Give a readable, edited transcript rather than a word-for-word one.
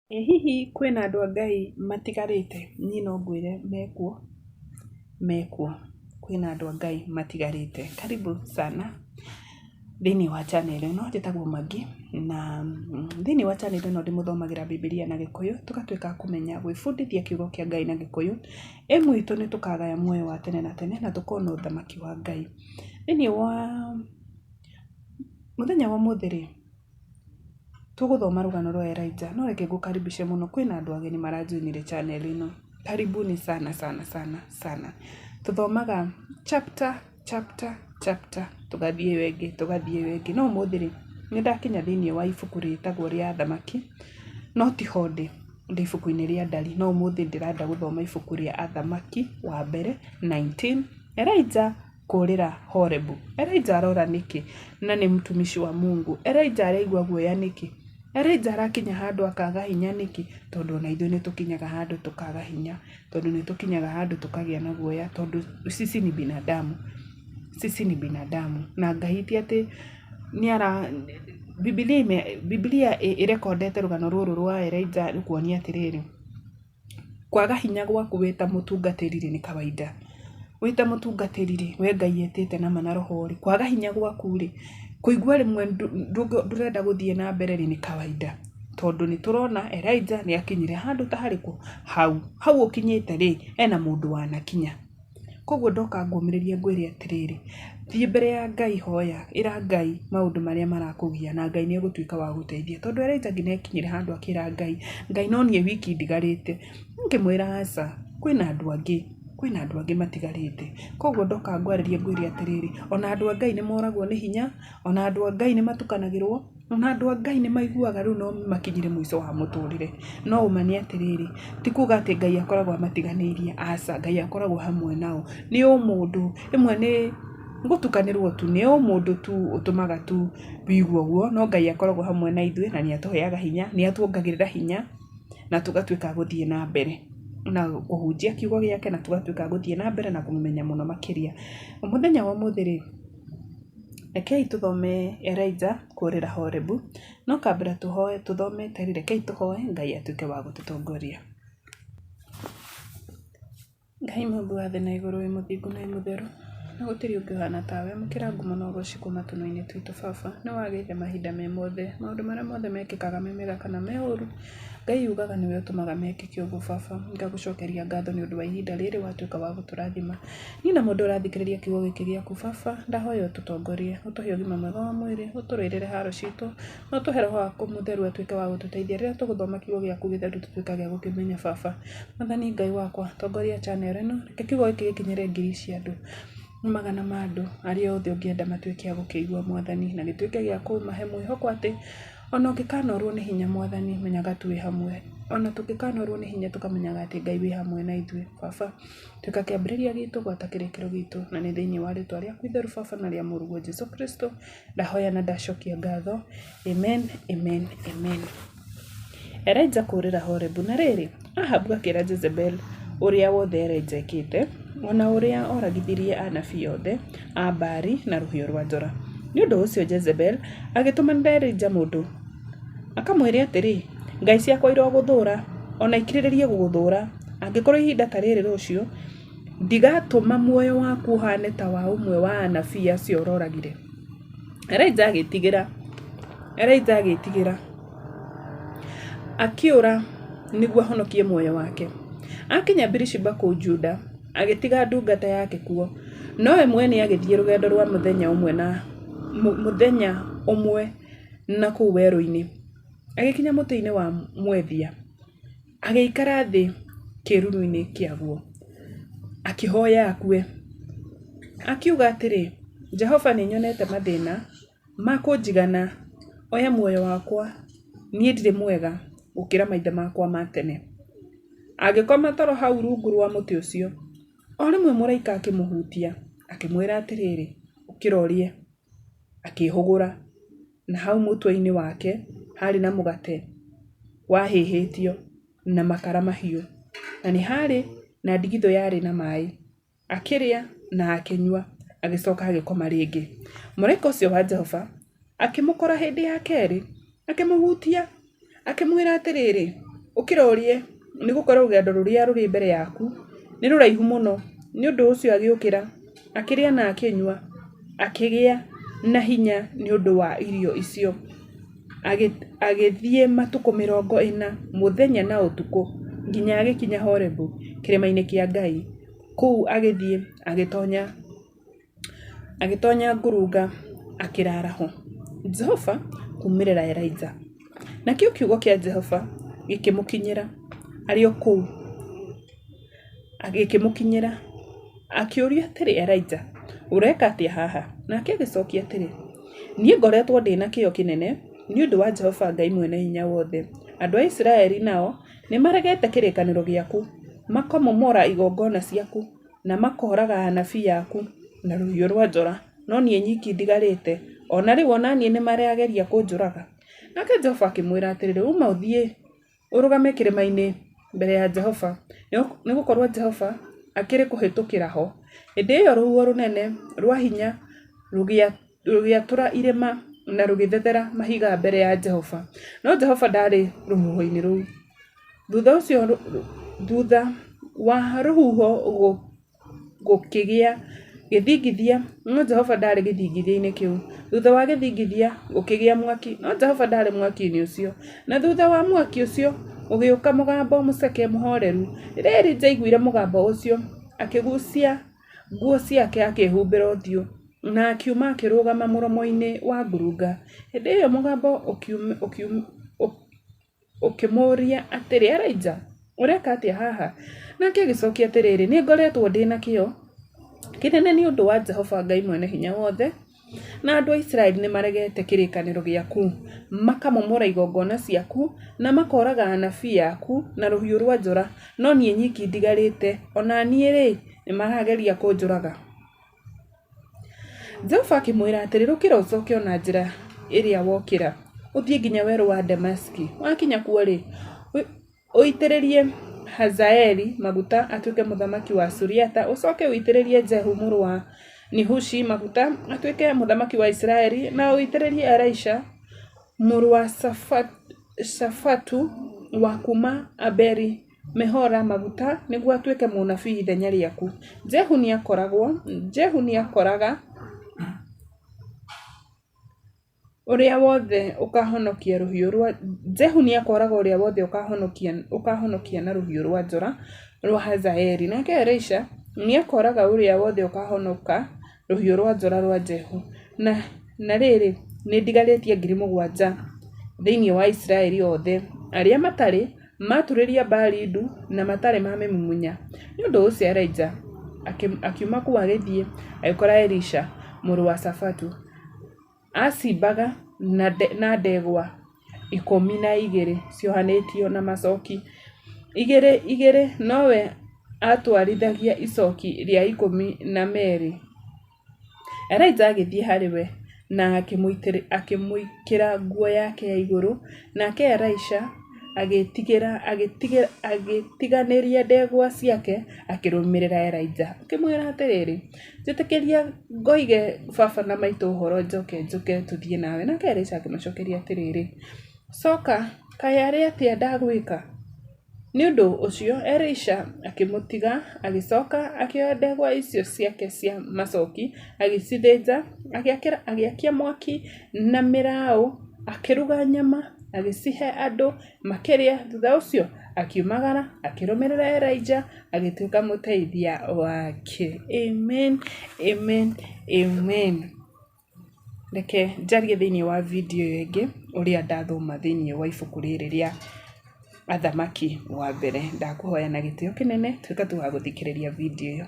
Ĩ hihi kwĩna andũ a Ngai matigarĩte? Niĩ no ngwĩre mekuo, mekuo, kwĩna andũ a Ngai matigarĩte. Karibu sana thĩiniĩ wa channel ĩno, njĩtagwo Maggie na thĩiniĩ wa channel ĩno ndĩmũthomagĩra Bibilia na Gĩkũyũ, tũgatuĩka a kũmenya gwĩbundithia kiugo kĩa Ngai na Gĩkũyũ. Aim itũ nĩ tũkagaya muoyo wa tene na tene na tũkona ũthamaki wa Ngai. Thĩiniĩ wa mũthenya wa ũmũthĩ rĩ, Tũgũthoma rũgano rwa Elijah, no reke ngũkaribishe mũno, kwĩna andũ ageni marajoinire channel ĩno. Karibuni sana sana sana sana. Tũthomaga chapter chapter chapter, tũgathiĩ ĩyo ĩngĩ, tũgathiĩ ĩyo ĩngĩ. No ũmũthĩ rĩ, nĩ ndakinya thĩiniĩ wa ibuku rĩtagwo rĩa Athamaki, no tiho ndĩ, ndĩ ibuku-inĩ rĩa Ndari, no ũmũthĩ ndĩrenda gũthoma ibuku rĩa Athamaki wa mbere 19, Elijah kũũrĩra Horebu. Elijah arora nĩkĩ na nĩ mtumishi wa Mungu? Elijah araigua guoya nĩkĩ? Elijah arakinya handũ akaga hinya nĩkĩ? Tondũ ona ithuĩ nĩ tũkinyaga handũ tũkaga hinya, tondũ nĩ tũkinyaga handũ tũkagĩa na guoya, tondũ sisi ni binadamu, sisi ni binadamu. Na Ngai ti atĩ nĩ ara, Bibilia ĩrekondete rũgano rũrũ rwa Elijah rũkuonia atĩrĩrĩ, Kwaga hinya gwaku wĩ ta mũtungatĩri-rĩ nĩ kawaida. Wĩ ta mũtungatĩri-rĩ, we Ngai etĩte na ma na roho-rĩ, kwaga hinya gwaku-rĩ, kũigua rĩmwe ndũrenda gũthiĩ na mbere-rĩ nĩ kawaida. Tondũ nĩ tũrona Elijah nĩ akinyire handũ ta harĩkũ? Hau. Hau ũkinyĩte-rĩ, hena mũndũ wanakinya. Koguo ndoka ngũmĩrĩrie ngwĩre atĩrĩrĩ, thiĩ mbere ya Ngai hoya, ĩra Ngai maũndũ marĩa marakũgia na Ngai nĩ egũtuĩka wa gũgũteithia. Tondũ Elijah nginya akinyire handũ akĩra Ngai, Ngai no niĩ wiki ndigarĩte. Ngĩmwĩra aca, kwĩna andũ angĩ, kwĩna andũ angĩ matigarĩte. Koguo ndoka ngwarĩrie ngwĩre atĩrĩrĩ, ona andũ a Ngai nĩ moragwo nĩ hinya, ona andũ a Ngai nĩ matukanagĩrwo. Ona andũ a Ngai nĩ maiguaga rĩu no makinyire mũico wa mũtũrĩre. No ũma nĩ atĩrĩrĩ, ti kuga atĩ Ngai akoragwo amatiganĩirie, aca, Ngai akoragwo hamwe nao. Nĩ ũmũndũ, rĩmwe nĩ gũtukanĩrwo tu, nĩ ũmũndũ tu ũtũmaga tu wĩigue ũguo, no Ngai akoragwo hamwe na ithuĩ na nĩ atũheaga hinya, nĩ atuongagĩrĩra hinya na tũgatuĩka a gũthiĩ na mbere na kũhunjia kiugo gĩake na tũgatuĩka a gũthiĩ na mbere na kũmũmenya mũno makĩria. Mũthenya wa ũmũthĩ rĩ, Rekei tũthome Elijah kũũrĩra Horebu, no kambere tũthomete rĩ, rekei tũhoe Ngai atuĩke wa gũtũtongoria. Ngai mũmbi wa thĩ na igũrũ, wĩ mũthingu na wĩ mũtheru, na gũtirĩ ũngĩ ũhana tawe. Amũkĩra ngumo na ũgoci kuma tũnua-inĩ twitũ baba. Nĩ wagĩte mahinda me mothe, maũndũ marĩa mothe mekĩkaga me mega kana me ũru, Ngai ugaga nĩwe ũtũmaga mekĩke ũguo baba. Ngagũcokeria ngatho nĩ ũndũ wa ihinda rĩrĩ watuĩka wa gũtũrathima. Niĩ na mũndũ ũrathikĩrĩria kiugo gĩkĩ gĩaku baba, ndahoya ũtũtongorie, ũtũhe ũgima mwega wa mwĩrĩ, ũtũrũĩrĩre haro citũ, na ũtũhe roho waku mũtheru atuĩke wa gũtũteithia rĩrĩa tũgũthoma kiugo gĩaku gĩtheru tũtuĩkage a gũkĩmenya baba. Mwathani Ngai wakwa, tongoria channel ĩno, reke kiugo gĩkĩ gĩkinyĩre ngiri cia andũ, magana ma andũ, arĩa othe ũngĩenda matuĩke a gũkĩigua Mwathani, na gĩtuĩke gĩa kũmahe mwĩhoko atĩ ona ũngĩkanorwo nĩ hinya Mwathani, menyaga twĩ hamwe. Ona tũngĩkanorwo nĩ hinya tũkamenyaga atĩ Ngai wĩ hamwe na ithuĩ baba. Tuĩka kĩambĩrĩria gitũ gwata kĩrĩkĩro gitũ, na nĩ thĩinĩ wa rĩtwa rĩaku itheru baba na rĩa mũrũguo Jesu Kristo, ndahoya na ndacokia ngatho. Amen, amen, amen. Elijah kũũrĩra Horebu. Na rĩrĩ, Ahabu akĩra Jezebeli ũrĩa wothe Elijah ekĩte, o na ũrĩa oragithirie anabii othe a Baali na rũhiũ rwa njora. Nĩ ũndũ ũcio Jezebeli agĩtũmanĩra Elijah mũndũ akamwĩre atĩrĩ, Ngai ciakwa irogũthũũra, o na ikĩrĩrĩrie gũgũthũũra, angĩkorũo ihinda ta rĩrĩ rũciũ ndigatũma muoyo waku ũhaane ta wa ũmwe wa anabii acio ũroragire. Elijah agĩĩtigĩra. Elijah agĩĩtigĩra. Akĩũra nĩguo ahonokie muoyo wake. Akinya Birishiba kũu Juda, agĩtiga ndungata yake kuo, no we mwene agĩthiĩ rũgendo rwa mũthenya ũmwe na mũthenya ũmwe na kũu werũ-inĩ. Agĩkinya mũtĩ-inĩ wa mwethia, agĩikara thĩ kĩĩruru-inĩ kĩaguo, akĩhoya akue. Akiuga atĩrĩ, Jehova nĩ nyonete mathĩna ma kũnjigana, oya muoyo wakwa, niĩ ndirĩ mwega gũkĩra maithe makwa ma tene. Agĩkoma toro hau rungu rwa mũtĩ ũcio. O rĩmwe mũraika akĩmũhutia, akĩmwĩra atĩrĩrĩ, ũkĩra ũrĩe. Akĩĩhũgũra, na hau mũtwe-inĩ wake haarĩ na mũgate wahĩhĩtio na makara mahiũ, na nĩ haarĩ na ndigithũ yarĩ na maĩ. Akĩrĩa na akĩnyua, agĩcoka agĩkoma rĩngĩ. Mũraika ũcio wa Jehova akĩmũkora hĩndĩ ya kerĩ, akĩmũhutia, akĩmwĩra atĩrĩrĩ, Ũkĩra ũrĩe, nĩ gũkorũo rũgendo rũrĩa rũrĩ mbere yaku nĩ rũraihu mũno. Nĩ ũndũ ũcio agĩũkĩra, akĩrĩa na akĩnyua, akĩgĩa na hinya nĩ ũndũ wa irio icio. Agĩthiĩ matukũ 40, mũthenya na ũtukũ, nginya agĩkinya Horebu, kĩrĩma-inĩ kĩa Ngai. Kũu agĩthiĩ agĩtonya ngurunga akĩraara ho. Jehova kuumĩrĩra Elija. Nakĩo kiugo kĩa Jehova gĩkĩmũkinyĩra arĩ o kũu, gĩkĩmũkinyĩra, akĩũria atĩrĩ, Elija, ũreka atĩa haha? Nake agĩcokia atĩrĩ, Niĩ ngoretwo ndĩ na kĩyo kĩnene nĩ ũndũ wa Jehova Ngai Mwene-Hinya-Wothe. Andũ a Isiraeli nao nĩmaregete kĩrĩkanĩro gĩaku, makamomora igongona ciaku, na makooraga anabii aku na rũhiũ rwa njora, no niĩ nyiki ndigarĩte, o na rĩu o na niĩ nĩmarageria kũnjũraga. Nake Jehova akĩmwĩra atĩrĩ, Uma ũthiĩ ũrũgame kĩrĩma-inĩ mbere ya Jehova, nĩ gũkorũo Jehova akĩrĩ kũhĩtũkĩra ho. Hĩndĩ ĩyo rũhuho rũnene rwa hinya rũgĩatũra irĩma na rũgĩthethera mahiga mbere ya Jehova, no Jehova ndaarĩ rũhuho-inĩ rũu. Thutha ũcio, thutha wa rũhuho gũkĩgĩa gĩthingithia, no Jehova ndaarĩ gĩthingithia-inĩ kĩu. Thutha wa gĩthingithia gũkĩgĩa mwaki, no Jehova ndaarĩ mwaki-inĩ ũcio. Na thutha wa mwaki ũcio gũgĩũka mũgambo mũceke mũhooreru. Rĩrĩa Elija aaiguire mũgambo ũcio, akĩguucia nguo ciake akĩĩhumbĩra ũthiũ, na akiuma akĩrũgama mũromo-inĩ wa ngurunga. Hĩndĩ ĩyo mũgambo ũkĩmũũria atĩrĩ, Elija, ũreka atĩa haha? Nake agĩcokia atĩrĩrĩ, Nĩ ngoretwo ndĩ na kĩyo kĩnene nĩ ũndũ wa Jehova Ngai Mwene-Hinya-Wothe, na andũ a Isiraeli nĩ maregete kĩrĩkanĩro gĩaku, makamomora igongona ciaku, na makooraga anabii aku na rũhiũ rwa njora, no niĩ nyiki ndigarĩte, o na niĩ-rĩ, nĩ marageria kũnjũraga. Jehova akĩmwĩra atĩrĩ, Ũkĩra ũcoke o na njĩra ĩrĩa wokĩra, ũthiĩ nginya werũ wa Damasiki. Wakinya kuo-rĩ, ũitĩrĩrie Hazaeli maguta atuĩke mũthamaki wa Suriata, ũcoke ũitĩrĩrie Jehu mũrũ wa Nihushi maguta atuĩke mũthamaki wa Isiraeli, na ũitĩrĩrie Elisha mũrũ wa Shafatu wa kuuma Abeli-Mehola maguta nĩguo atuĩke mũnabii ithenya rĩaku. Jehu nĩakoraga ũrĩa wothe ũkaahonokia rũhiũ rwa Jehu nĩakooraga ũrĩa wothe ũkaahonokia na rũhiũ rwa njora rwa Hazaeli, nake Elisha nĩakooraga ũrĩa wothe ũkaahonoka rũhiũ rwa njora rwa Jehu. Na rĩrĩ, nĩndigarĩtie 7,000 thĩinĩ wa Isiraeli othe, arĩa matarĩ maaturĩria Baali ndu na matarĩ maamĩmumunya. Nĩ ũndũ ũcio Elija akiuma kũu agĩthiĩ agĩkora Elisha mũrũ wa Shafatu aacimbaga na ndegwa 12 ciohanĩtio na macooki, igĩrĩ igĩrĩ, nowe aatwarithagia icooki rĩa 12. Elija agĩthiĩ harĩ we na akĩmwĩkĩra nguo yake ya igũrũ, nake Elisha agĩtiganĩria ndegwa ciake akĩrũmĩrĩra Elija. Akĩmwĩra atĩrĩ, Njĩtĩkĩria ngoige baba na maitũ ũhoro njoke njũke tũthiĩ nawe. Nake Elisha akĩmũcokeria atĩrĩ, Coka, kaĩ arĩ atĩa ndagwĩka? Nĩ ũndũ ũcio Elisha akĩmũtiga, agĩcoka akĩoya ndegwa icio ciake cia macooki, agĩcithĩnja, agĩakia mwaki na mĩraũ, akĩruga nyama, agĩcihe andũ makĩrĩa. Thutha ũcio akiumagara, akĩrũmĩrĩra Elija, agĩtuĩka mũteithia wake. Amen, amen, amen. Reke njarie thĩinĩ wa video ĩyo ĩngĩ ũrĩa ndathoma thĩinĩ wa ibuku rĩrĩ rĩa Athamaki wa mbere. Ndakũhoya na gĩtĩo kĩnene tuĩka tu wa gũthikĩrĩria video ĩyo.